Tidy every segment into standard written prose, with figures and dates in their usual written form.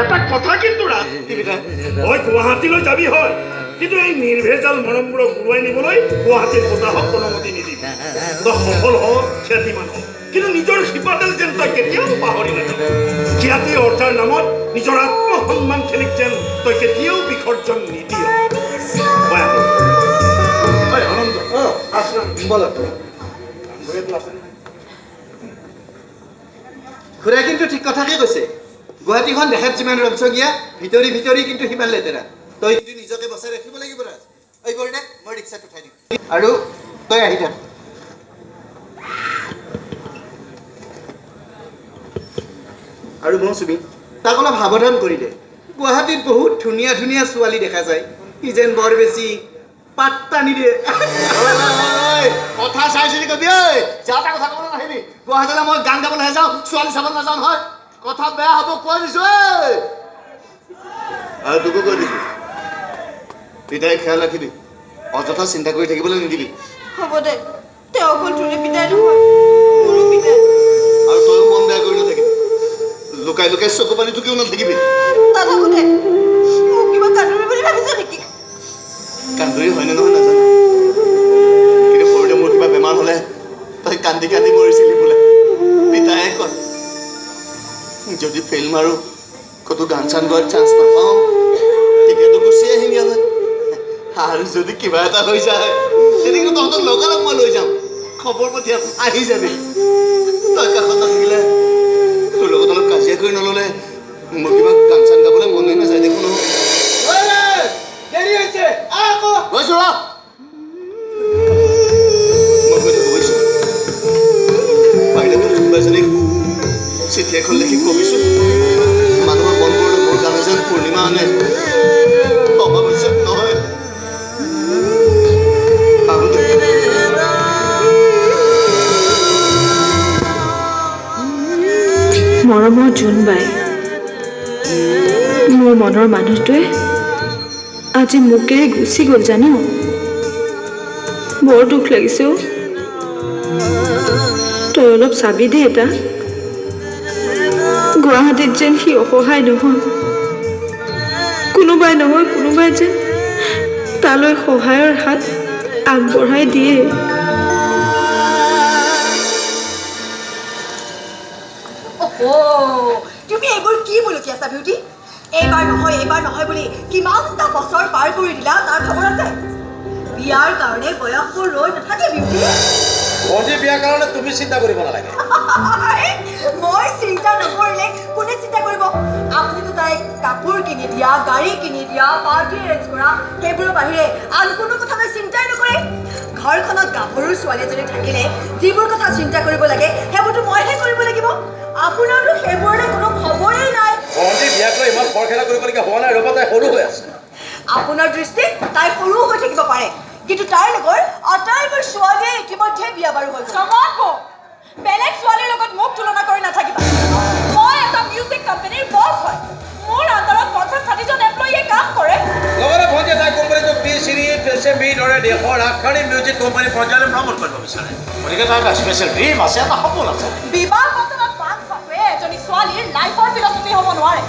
এটা কথা কিন্তু ৰাজ, তই গুৱাহাটীলৈ যাবি হয়, কিন্তু এই নিৰ্ভেজাল মৰমবোৰক উৰুৱাই নিবলৈ গুৱাহাটীৰ বতাহক অনুমতি নিদিবি। তই সফল হ, খ্যাতিমান হ, কিন্তু নিজৰ শিপাডাল যেন তই কেতিয়াও পাহৰি নাযাবি। খ্যাতি অৰ্থাৰ নামত নিজৰ আত্মসন্মানখিনিক যেন তই কেতিয়াও বিসৰ্জন নিদিয়। মই আহোঁ। ঐ, আনন্দ, আচোন। বলো। নামঘৰীয়াটো আছেনে নাই? খুৰাই কিন্তু ঠিক কথাকে কৈছে। গুৱাহাটীখন দেখাত যিমান ৰংচঙীয়া, ভিতৰি ভিতৰি কিন্তু সিমান লেতেৰা। তই কিন্তু নিজকে বচাই ৰাখিব লাগিব ৰাজ। ঐ বৰ্ণা, মই ৰিক্সাত উঠাই দিম আৰু তই আহি থাক। আৰু মৌচুমী, তাক অলপ সাৱধান কৰি দে। গুৱাহাটীত বহুত ধুনীয়া ধুনীয়া ছোৱালী দেখা যায়, সি যেন বৰ বেছি পাত্তা নিদিয়ে। কথা চাই চিতি কবি ঐ, যা তা কথা ক'বলৈ নাহিবি। গুৱাহাটীলৈ মই গান গাবলৈহে যাওঁ, ছোৱালী চাবলৈ নাযাওঁ নহয়। কথা বেয়া হ'ব কৈ দিছো ঐ। আৰু তোকো কৈ দিছো, পিতাই খেয়াল ৰাখিবি, অযথা চিন্তা কৰি থাকিবলৈ নিদিবি। হ'ব দে, তেওঁ অকল তোৰে পিতাই নহয়, মোৰো পিতাই। আৰু তয়ো মন বেয়া কৰি নাথাকিবি, লুকাই লুকাই চকু পানী টুকিও নাথাকিবি। নাথাকো দে, মোক কিবা কান্দুৰী বুলি ভাবিছ নেকি? কান্দুৰী হয়নে নহয় নাজানো, কিন্তু সৰুতে মোৰ কিবা বেমাৰ হ'লে তই কান্দি কান্দি মৰিছিলি বোলে, পিতায়ে কয়। যদি ফেইল মাৰো, ক'তো গান চান গোৱাৰ চান্স নাপাওঁ, তেতিয়াতো গুচি আহিম ইয়ালৈ। আৰু যদি কিবা এটা হৈ যায়, তেতিয়া কিন্তু তহঁতক লগালগ মই লৈ যাম, খবৰ পঠিয়াম, আহি যাবি। তই কাষত নাথাকিলে, তোৰ লগত অলপ কাজিয়া কৰি নল'লে মোৰ কিবা গান চান গাবলৈ মনেই নাযায় দেখোন। দেৰি হৈছে, আহ আকৌ। গৈছো ৰ, মই গৈ থাকো বুজিছো। পাৰিলে তোৰ কোনোবা এজনীক চিঠি এখন লিখি কবিচোন, মানুহৰ মনবোৰলৈ মোৰ গানে যেন পূৰ্ণিমা আনে, অমাৱস্যাত নহয়। আহো দে। মৰমৰ জোনবাই, মোৰ মনৰ মানুহটোৱে আজি মোক এৰি গুচি গ'ল জান। বৰ দুখ লাগিছে অ'। তই অলপ চাবি দেই তাক, গুৱাহাটীত যেন সি অসহায় নহয়, কোনোবাই নহয় কোনোবাই যেন তালৈ সহায়ৰ হাত আগবঢ়াই দিয়ে। অ' তুমি এইবোৰ কি বুলকি আছা বিউটি? এইবাৰ নহয় এইবাৰ নহয় বুলি কিমানটা বছৰ পাৰ কৰি দিলা, তাৰ খবৰ আছে? বিয়াৰ কাৰণে বয়সবোৰ ৰৈ নাথাকে বিউটি। ভণ্টিৰ বিয়াৰ কাৰণে তুমি চিন্তা কৰিব নালাগে। মই চিন্তা নকৰিলে কোনে চিন্তা কৰিব? আপুনিতো তাইক কাপোৰ কিনি দিয়া, গাড়ী কিনি দিয়া, পাৰ্টি এৰেঞ্জ কৰা, সেইবোৰৰ বাহিৰে আন কোনো কথা লৈ চিন্তাই নকৰে। ঘৰখনত গাভৰু ছোৱালী এজনী থাকিলে যিবোৰ কথা চিন্তা কৰিব লাগে সেইবোৰতো মইহে কৰিব লাগিব। আপোনাৰতো সেইবোৰলৈ কোনো খবৰেই নাই। ভণ্টিৰ বিয়াক লৈ ইমান খৰখেদা কৰিবলগীয়া হোৱা নাই, ৰ'বা, তাই সৰু হৈ আছে। আপোনাৰ দৃষ্টিত তাই সৰু হৈ থাকিব পাৰে, কিন্তু তাইৰ লগৰ আটাইবোৰ ছোৱালীয়ে ইতিমধ্যে বিয়া বাৰু হৈ গ'ল। বেলেগ ছোৱালীৰ লগত মোক তুলনা কৰি নাথাকিবা। মই এটা মিউজিক কোম্পানীৰ বছ হয়, মোৰ আণ্ডাৰত 50-60জন এমপ্লয়ীয়ে কাম কৰে। লগতে ভণ্টিয়ে তাই কোম্পানীটোক পি চিৰিজ, এছ এম বিৰ দৰে দেশৰ আগশাৰীৰ মিউজিক কোম্পানী পৰ্যায়লৈ প্ৰমোট কৰিব বিচাৰে। গতিকে তাইৰ এটা স্পেচিয়েল ড্ৰিম আছে, এটা সপোন আছে। বিবাহ বন্ধনত বান্ধ খোৱাটোৱে এজনী ছোৱালীৰ লাইফৰ ফিলচফি হ'ব নোৱাৰে।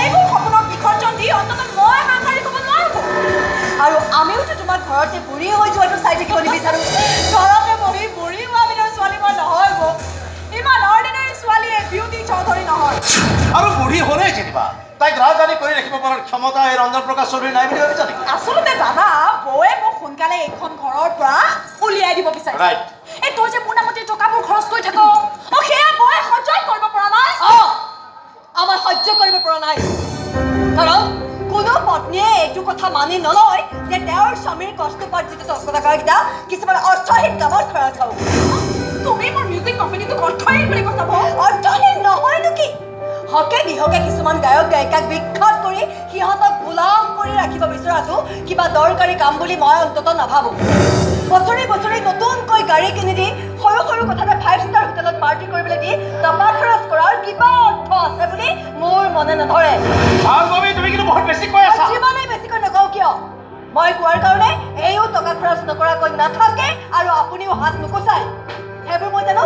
এইবোৰ সপোনক বিসৰ্জন দি অন্ততঃ মই সাংসাৰিক হ'ব নোৱাৰো। আৰু আমিওতো তোমাক ঘৰতে বুঢ়ী হৈ যোৱাটো চাই থাকিব নিবিচাৰো। ঘৰতে বহি বুঢ়ী হোৱা বিধৰ ছোৱালী মই নহয় বৌ। ইমান অৰ্ডিনাৰী ছোৱালীয়ে বিউটি চৌধুৰী নহয়। আৰু বুঢ়ী হ'লেই যেনিবা তাইক ৰাজধানী কৰি ৰাখিব পৰাৰ ক্ষমতা এই ৰঞ্জন প্ৰকাশ চৌধুৰী নাই বুলি ভাবিছা নেকি? আচলতে জানা, বৌয়ে মোক সোনকালে এইখন ঘৰৰ পৰা উলিয়াই দিব বিচাৰিছে। ৰাইট। এই তই যে মোৰ নামতে টকাবোৰ খৰচ কৰি থাক, অ সেয়া বৌয়ে সহ্যই কৰিব পৰা নাই। অ আমাৰ সহ্য কৰিব পৰা নাই, কাৰণ কোনো পত্নীয়ে এইটো কথা মানি নলয় যে তেওঁৰ স্বামীৰ কষ্টোপাৰ্জিত টকাকেইটা কিছুমান অৰ্থহীন কামত খৰচ হওক। তুমি মোৰ মিউজিক কোম্পানীটোক অৰ্থহীন বুলি কৈছা বৌ? অৰ্থহীন নহয়নো কি? হকে বিহকে কিছুমান গায়ক গায়িকাক বিখ্যাত কৰি সিহঁতক গোলাম কৰি ৰাখিব বিচৰাটো কিবা দৰকাৰী কাম বুলি মই অন্ততঃ নাভাবোঁ। বছৰি বছৰি নতুনকৈ গাড়ী কিনি দি, সৰু সৰু কথাতে 5 ষ্টাৰ হোটেলত পাৰ্টি কৰিবলৈ দি টকা খৰচ কৰাৰ কিবা অৰ্থ আছে বুলি মোৰ মনে নধৰে। ভাৰ্গৱী, তুমি কিন্তু বহুত বেছি কৈ আছা। যিমানেই বেছিকৈ নকওঁ কিয়, মই কোৱাৰ কাৰণে এইও টকা খৰচ নকৰাকৈ নাথাকে আৰু আপুনিও হাত নুকোচায়। সেইবোৰ মই জানো।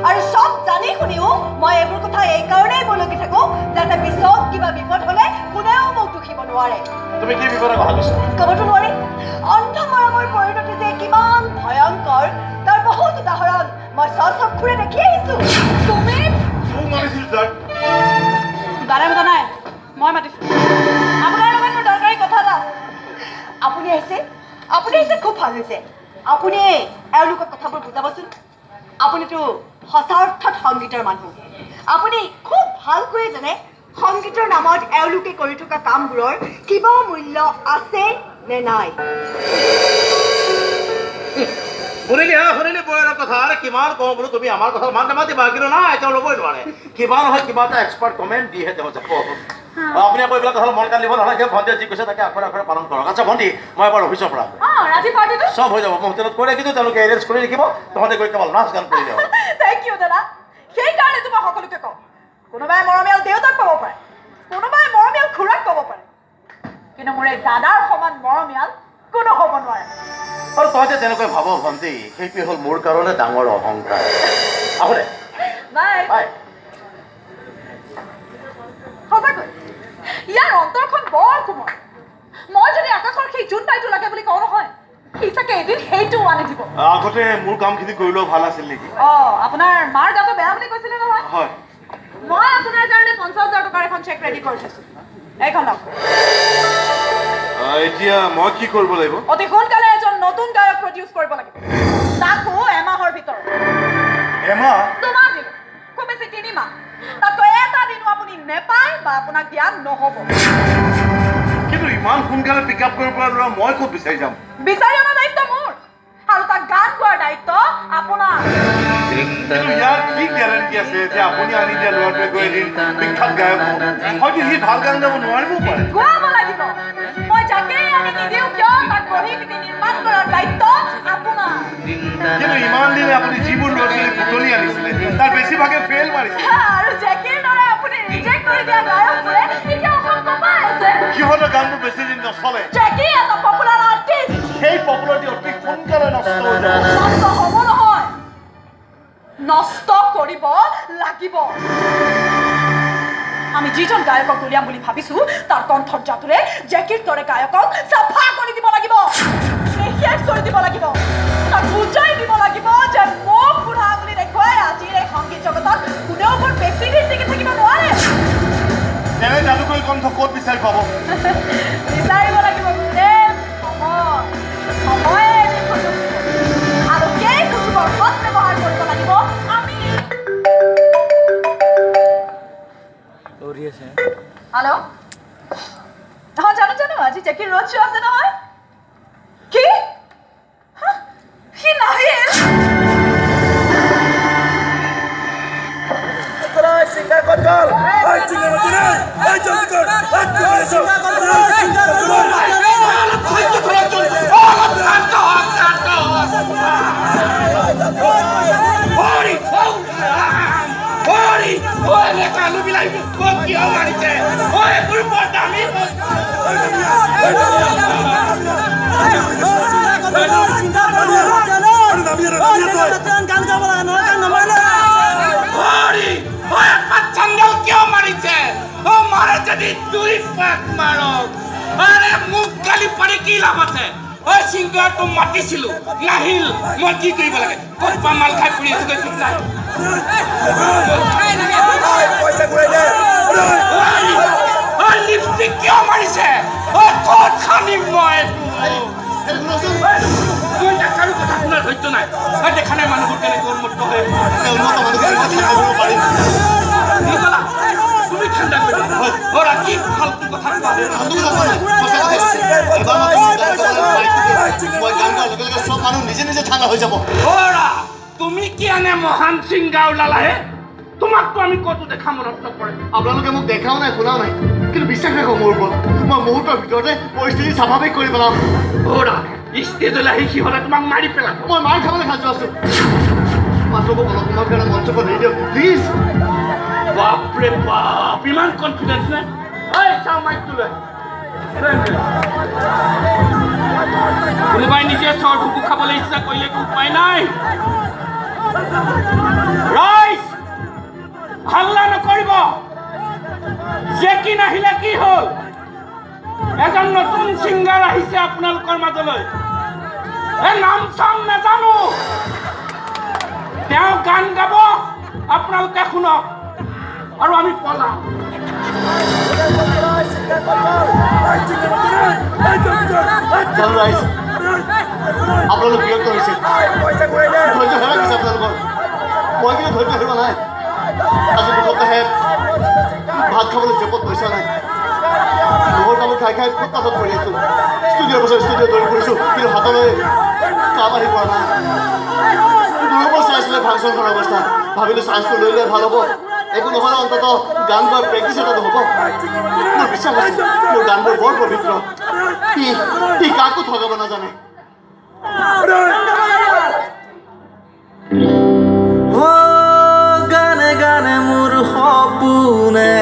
আৰু চব জানি শুনিও মই এইবোৰ কথা এইকাৰণেই বলকি থাকোঁ যাতে পিছত কিবা বিপদ হ'লে কোনেও মোক দুখিব নোৱাৰে। তুমি কি বিপদৰ কথা কৈছা? ক'বতো নোৱাৰি। অন্ধ মৰমৰ পৰিণতি যে কিমান ভয়ংকৰ তাৰ বহুত উদাহৰণ মই স্বচক্ষুৰে দেখি আহিছোঁ। তুমি দাদাই মতা নাই, মই মাতিছোঁ। আপোনাৰ লগত মোৰ দৰকাৰী কথা এটা আছে। আপুনি আহিছে, আপুনি আহিছে, খুব ভাল হৈছে। আপুনি এওঁলোকক কথাবোৰ বুজাবচোন। আপুনিতো সঁচা অৰ্থত সংগীতৰ মানুহ। আপুনি খুব ভালকৈয়ে জানে সংগীতৰ নামত এওঁলোকে কৰি থকা কামবোৰৰ কিবা মূল্য আছে নে নাই। শুনিলি হা, শুনিলি বয়ৰ কথা? আৰে কিমান কওঁ বোলো, তুমি আমাৰ কথা মান নামাতিবা, কিন্তু নাই, তেওঁ ল'বই নোৱাৰে। কিবা নহয় কিবা এটা এক্সপাৰ্ট কমেণ্ট দিহে তেওঁ যাব। আপুনি আকৌ এইবিলাক কথা মন কাণ দিব নালাগে। ভণ্টিয়ে যি কৈছে তাকে আখৰে আখৰে পালন কৰক। আচ্ছা ভণ্টি, মই এবাৰ অফিচৰ পৰা চব হৈ যাব। মই হোটেলত কৈ ৰাখিছোঁ, তেওঁলোকে এৰেঞ্জ কৰি ৰাখিব। তহঁতে গৈ কেৱল নাচ গান কৰিলে হ'ল। Thank U দাদা। সেইকাৰণে তোমাক সকলোকে কওঁ, কোনোবাই মৰমীয়াল দেউতাক পাব পাৰে, কোনোবাই মৰমীয়াল খুৰাক পাব পাৰে, কিন্তু মোৰ এই দাদাৰ সমান মৰমীয়াল কোনো হ'ব নোৱাৰে। আৰু তই যে তেনেকৈ ভাব ভণ্টি, সেইটোৱে হ'ল মোৰ কাৰণে ডাঙৰ অহংকাৰ। আহো দে। Bye bye. সঁচাকৈ ইয়াৰ অন্তৰখন বৰ কোমল। মই যদি আকাশৰ সেই জোনবাইটো লাগে বুলি কওঁ নহয়, সি চাগে এদিন সেইটোও আনি দিব। আগতে মোৰ কামখিনি কৰি লোৱা ভাল আছিল নেকি? অঁ, আপোনাৰ মাৰ গাটো বেয়া বুলি কৈছিলে নহয়? হয়। মই আপোনাৰ কাৰণে 50,000 টকাৰ এখন চেক ৰেডি কৰি থৈছোঁ। এইখন লওক। এতিয়া মই কি কৰিব লাগিব? অতি সোনকালে এজন নতুন গায়ক প্ৰডিউচ কৰিব লাগিব, তাকো এমাহৰ ভিতৰত। এমাহ? দুমাহ দিলোঁ, খুব বেছি 3 মাহ। তাতকৈ এটা দিনো আপুনি নেপায় বা আপোনাক দিয়া নহ'ব। কিন্তু ইমান সোনকালে পিক আপ কৰিব পৰা ল'ৰা মই ক'ত বিচাৰি যাম? বিচাৰি অনা দায়িত্ব মোৰ, আৰু তাক গান গোৱাৰ দায়িত্ব আপোনাৰ। কিন্তু ইয়াৰ কি গেৰাণ্টি আছে যে আপুনি আনি দিয়া ল'ৰাটোৱে গৈ এদিন বিখ্যাত গায়ক হ'ব? হয়তো সি ভাল গান গাব নোৱাৰিবও পাৰে। গোৱাব লাগিব। মই যাকেই আনি নিদিওঁ কিয়, তাক গঢ়ি পিটি নিৰ্মাণ কৰাৰ দায়িত্ব আপোনাৰ। কিন্তু ইমান দিনে আপুনি যিবোৰ ল'ৰা ছোৱালী বুটলি আনিছিলে তাৰ বেছিভাগে ফেইল মাৰিছে। আৰু জেকিৰ দৰে আপুনি ৰিজেক্ট কৰি দিয়া গায়কবোৰে এতিয়া অসম কঁপাই আছে। সিহঁতৰ গানবোৰ বেছি দিন নচলে। জেকি এটা পপুলাৰ আৰ্টিষ্ট। সেই পপুলাৰিটি অতি সোনকালে নষ্ট হৈ যাব। নষ্ট হ'ব নহয়, নষ্ট কৰিব লাগিব। আমি যিজন গায়কক উলিয়াম বুলি ভাবিছো তাৰ কণ্ঠৰ জাতুৰে জেকিৰ দৰে গায়কক চাফা কৰি দিব লাগিব, নিশেষ কৰি দিব লাগিব। তাক বুজাই দিব লাগিব যে মোক বুঢ়া আঙুলি দেখুৱাই আজিৰ এই সংগীত জগতত কোনেও বৰ বেছি দিন টিকি থাকিব নোৱাৰে। তেনে যাদুকৰী কণ্ঠ ক'ত বিচাৰি পাব? বিচাৰিব লাগিব গুৰুদেৱ। সময়, সময়ে এদিন সুযোগ দিব, আৰু সেই সুযোগৰ সৎ ব্যৱহাৰ কৰিব লাগিব আমি। হেল্ল', অঁ জানো জানো, আজি জেকিৰ ৰোড শ্ব' আছে নহয়। কি সি নাহিল? মাতিছিলো নাহিল, মই কি কৰিব লাগে? ক'ত পা মাল খাই ফুৰি আছো ঠিক নাই। লিপষ্টিক কিয় মাৰিছে? ক'ত খানিম মই? মই কাৰো কথা শুনাৰ ধৈৰ্য নাই। দেখা নাই মানুহবোৰ কেনেকৈ উন্মত্ত হৈ? তুমি ঠাণ্ডা কৰিবা। কি ফাল্টু কথা কোৱা? নিজে নিজে ঠাণ্ডা হৈ যাব। তুমি কি আনে মহান ছিংগাৰ ওলালাহে? তোমাকতো আমি ক'তো দেখা মনত নপৰে। আপোনালোকে মোক দেখাও নাই, শুনাও নাই, কিন্তু বিশ্বাস ৰাখক মোৰ ওপৰত, মই মুহূৰ্তৰ ভিতৰতে পৰিস্থিতি স্বাভাৱিক কৰি পেলাম। ষ্টেজলৈ আহি সিহঁতে তোমাক মাৰি পেলাব। মই মাৰ খাবলৈ সাজু আছো, মাত্ৰ মোক অলপ সময়ৰ কাৰণে মঞ্চৰ পৰা এৰি দিয়ক প্লিজ। বাপৰে বাপ, ইমান কনফিডেন্স নে? ঐ চাওঁ মাইকটো লৈ। কোনোবাই নিজে চৰ ঢুকু খাবলৈ ইচ্ছা কৰিলে একো উপায় নাই। ৰাইজ, হাল্লা নকৰিব। জেকি নাহিলে কি হ'ল? এজন নতুন ছিংগাৰ আহিছে আপোনালোকৰ মাজলৈ। এই নাম চাম নাজানো, তেওঁ গান গাব, আপোনালোকে শুনক আৰু আমি পলাম। জানো ৰাইজ, আপোনালোক বিৰক্ত হৈছে, ধৈৰ্য হেৰাই গৈছে আপোনালোকৰ। মই কিন্তু ধৈৰ্য হেৰুৱা নাই। আজি দুসপ্তাহে ভাত খাবলৈ জেপত পইচা নাই। লোকৰ কামত খাই খাই ফুটপাথত পৰি আছোঁ। ষ্টুডিঅ'ৰ পাছত ষ্টুডিঅ' দৌৰি ফুৰিছোঁ, কিন্তু হাতলৈ কাম আহি পৰা নাই। দূৰৰ পৰা চাই আছিলে ফাংচনখনৰ অৱস্থা। ভাবিলোঁ চান্সটো লৈ ল'লে ভাল হ'ব, একো নহ'লে অন্ততঃ গান গোৱাৰ প্ৰেক্টিছ এটাতো হ'ব। মোৰ বিশ্বাস আছে, মোৰ গানবোৰ বৰ পবিত্ৰ। সি কাকো ঠগাব নাজানে। গানে গানে মোৰ সপোনে